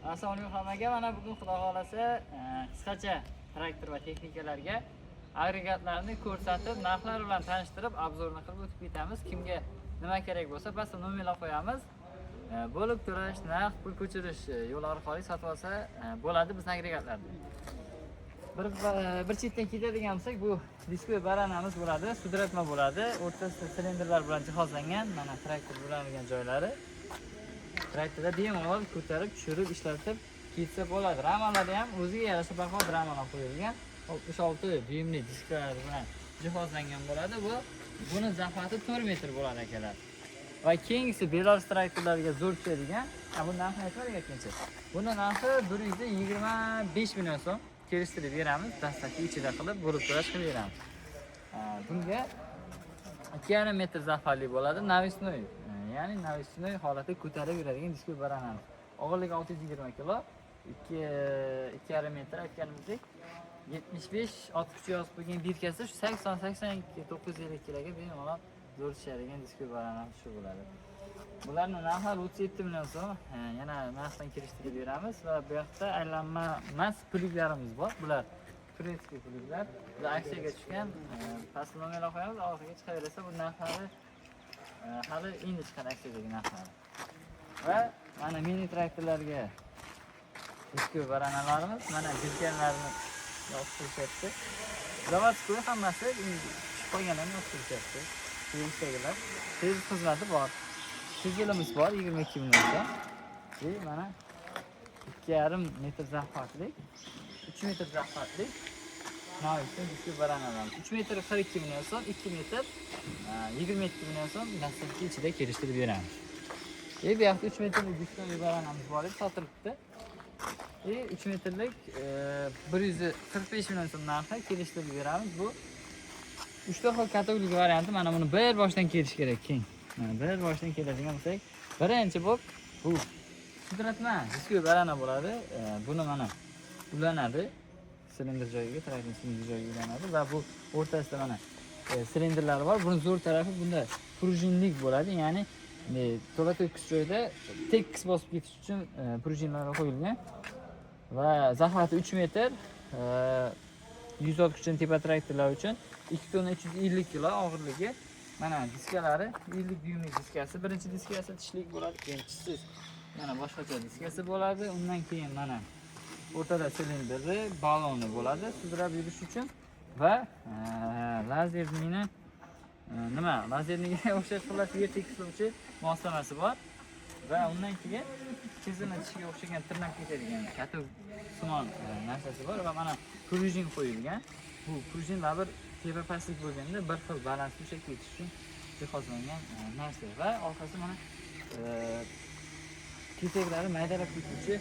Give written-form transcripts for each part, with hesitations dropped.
Assalomu alaykum hammaga. Mana bugun, Xudo xolasa, qisqacha traktor va texnikalarga agregatlarni ko'rsatib, narxlar bilan tanishtirib, обзор ni qilib o'tib ketamiz. Kimga nima kerak bo'lsa, pastda nomerlar qo'yamiz. Bo'lib to'lash, naqd pul ko'chirish yo'li orqali sotib olsa bo'ladi bizni agregatlarni. Bir chetdan ketadigan bo'lsak, bu дисковый baranamiz bo'ladi, sudratma bo'ladi. O'rtasida silindrlar bilan jihozlangan, mana traktor ulangan joylari. Traktorda bemalol ko'tarib, tushirib, ishlatib ketsa bo'ladi. Ramalari ham o'ziga yarasha baquvvat ramalar qo'yilgan. 66 dyuymli disklar bilan jihozlangan bo'ladi. Bu buni захват i 4 metr bo'ladi, akalar. Va keyingisi Belarus traktorlariga zo'r tushadigan. Ha, buni narxini aytmadik aytgancha. Buni narxi 125 million so'm, kelishtirib beramiz. Dastlabki ichida qilib, bo'lib to'lash qilib beramiz. Ha, bunga 2,5 metr захват li bo'ladi. Навесной, ya'ni навесной holatda ko'tarib yuradigan disk baranamiz. Og'irligi 620 kilo, 2 2,5 metr aytganimizdek, 75 ot kuchi yozib qo'ygan бирка si shu 80 82 950 kiloga bemalol zo'r tushadigan disk baranamiz shu bo'ladi. Bularni narxi 37 million so'm. Yana narxdan kelishtirib beramiz va bu yoqda aylanma emas плуг larimiz bor. Bular турецкий плуг lar. Bular aksiyaga tushgan. Past nomerlar qo'yamiz, oxiriga chiqaversa, bu narxlari hali endi chiqadi aksiyadagi narxlari. Va mana mini traktorlarga eski baranalarimiz, mana bilganlarini yozib qo'yishyapti. Заводской hammasi, endi tushib qolganlarni yozib qo'yishyapti. Servisdagilar. Servis xizmati bor. Chizelimiz bor, 22 million so'm. И mana 2,5 metr захват lik, 3 metr захват lik навесной diski baranalarimiz. 3 metr 42 million so'm, 2 metr 27 million so'm, dastlabki ichida kelishtirib beramiz. E bu yoqda 3 metrlik diski baranamiz bor edi, sotilibdi. E 3 metrlik 145 million so'm narxi, kelishtirib beramiz. Bu uchta xil каток lik varianti. Mana buni bir boshdan kelish kerak, keng. Mana bir boshdan keladigan bo'lsak, birinchi bo'lib bu sudratma diski barana bo'ladi. Buni mana ulanadi. Silindr joyiga, traktor silindr joyiga ulanadi va bu o'rtasida mana silindrlari bor. Buni zo'r tarafi, bunda prujinlik bo'ladi, ya'ni to'la to'kis joyda tekis bosib ketish uchun prujinlar qo'yilgan va захват i 3 metr, 100 ot kuchini tepa traktorlar uchun, 2 tonna 350 kilo og'irligi. Mana diskalari 50 dyuymlik diskasi, birinchi diskasi tishlik bo'ladi, keyin tishsiz yana boshqacha diskasi bo'ladi. Undan keyin mana o'rtada silindri, baloni bo'ladi sudrab yurish uchun va lazerni nima, lazerniga o'xshash, xullas, yer tekislovchi moslamasi bor va undan keyin chizilma tishiga o'xshagan tirnab ketadigan каток simon narsasi bor va mana prujin qo'yilgan. Bu prujin baribir tepa pastlik bo'lganda bir xil balansli ushlab ketish uchun jihozlangan narsa va orqasi mana ketaklari maydalab ketuvchi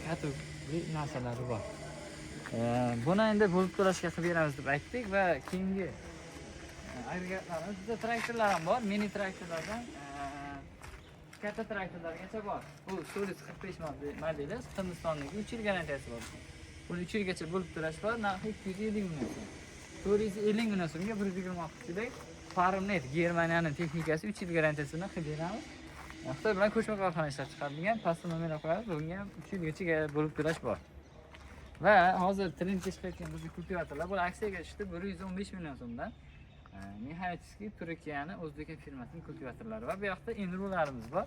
каток li narsalari bor. Buni endi bo'lib to'lashga qilib beramiz deb aytdik va keyingi agregatlarimiz, bizda traktorlar ham bor, mini traktorlardan katta traktorlargacha bor. Bu Solis 45 modeli, Hindistonniki, 3 yil garantiyasi bor. Buni 3 yilgacha bo'lib to'lash bor, narxi 250 million so'm. 450 million so'mga 126 kuchlik Farmnet Germaniyaning texnikasi, 3 yil garantiyasini qilib beramiz. Xitoy bilan qo'shma korxona ishlab chiqarilgan, pastda nomerlar qo'yamiz, bunga ham 3 yilgacha bo'lib to'lash bor. Va hozir trendga chiqayotgan bizning kultivatorlar, bular aksiyaga tushdi 115 million so'mdan. Механический, Turkiyani O'zbekiston firmasining kultivatorlari va bu yoqda Enrularimiz bor.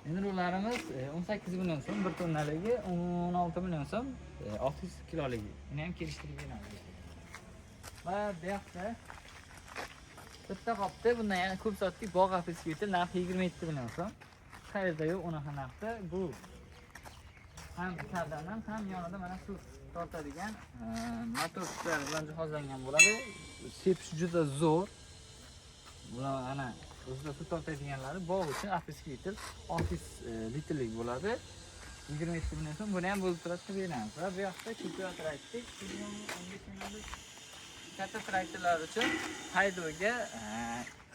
Enrularimiz 18 million so'm 1 tonnaligi, 16 million so'm 600 kiloligi. Uni ham kelishtirib beramiz. Va bu yoqda bitta qolibdi. Bundan yana ko'p sotdik. Bog' опрыскиватель, narxi 27 million so'm. Qayerda yo'q unaqa narxda. Bu ham kardandan, ham yonida mana suv tortadigan motor kuchlari bilan jihozlangan bo'ladi. Sepish juda zo'r. Bular ana o'zida suv tortadiganlari, bog' uchun опрыскиватель 600 litrlik bo'ladi. 27 million so'm, buni ham bo'lib turadi, qilib beramiz. Va bu yoqda kultivator aytdik. 15 millionlik katta traktorlar uchun haydovga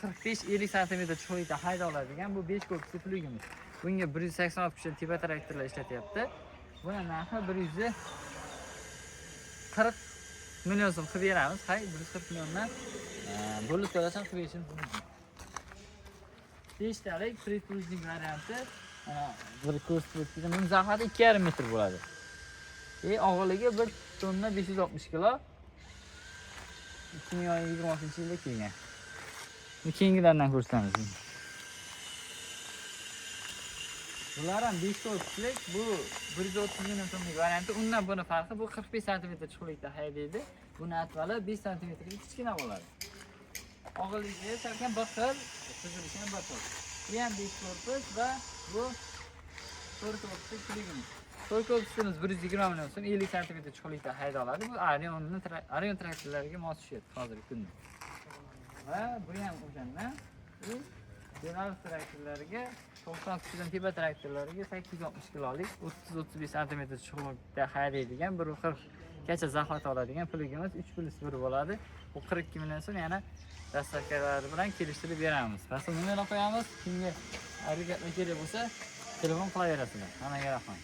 45-50 santimetr chuqurlikda hayda oladigan bu 5 korpusli плуг imiz. Bunga 186 kuchli tepa traktorlar ishlatyapti. Buni narxi 140 million so'm qilib beramiz. Hay, 140 milliondan bo'lib to'lash ham qilib berishimiz mumkin. Beshtalik предплужник varianti. Mana bir ko'rsatib o'tdim. Buning захват i 2,5 metr bo'ladi. Og'irligi 1 tonna 560 kilo. 2026-yilda kelgan. Buni keyingilaridan ko'rsatamiz. Bular ham 5 korpuslik, bu 130 million so'mlik varianti. Undan buni farqi bu 45 sm chuqurlikda haydaydi. Buni atvali 5 sm kichkina bo'ladi. Og'irligi salkam bir xil, tuzilishi ham bir xil. Bu ham 5 korpus va bu 4 korpuslik плуг imiz. 4 korpusimiz 120 million so'm, 50 sm chuqurlikda haydaladi. Bu Arion traktorlariga mos tushadi hozirgi kunda. Va bu ham o'shandan. Bu Belarus traktorlariga 90 kuchidan tepa traktorlariga 860 kilolik 30-35 sm chuqurlikda haydaydigan 1.40 gacha захват oladigan плуг imiz 3+1 bo'ladi. Bu 42 million so'm, yana доставка lari bilan kelishtirib beramiz. Pastga nomerni qo'yamiz. Kimga agregatlar kerak bo'lsa, telefon qilaverasizlar. Hammaga rahmat.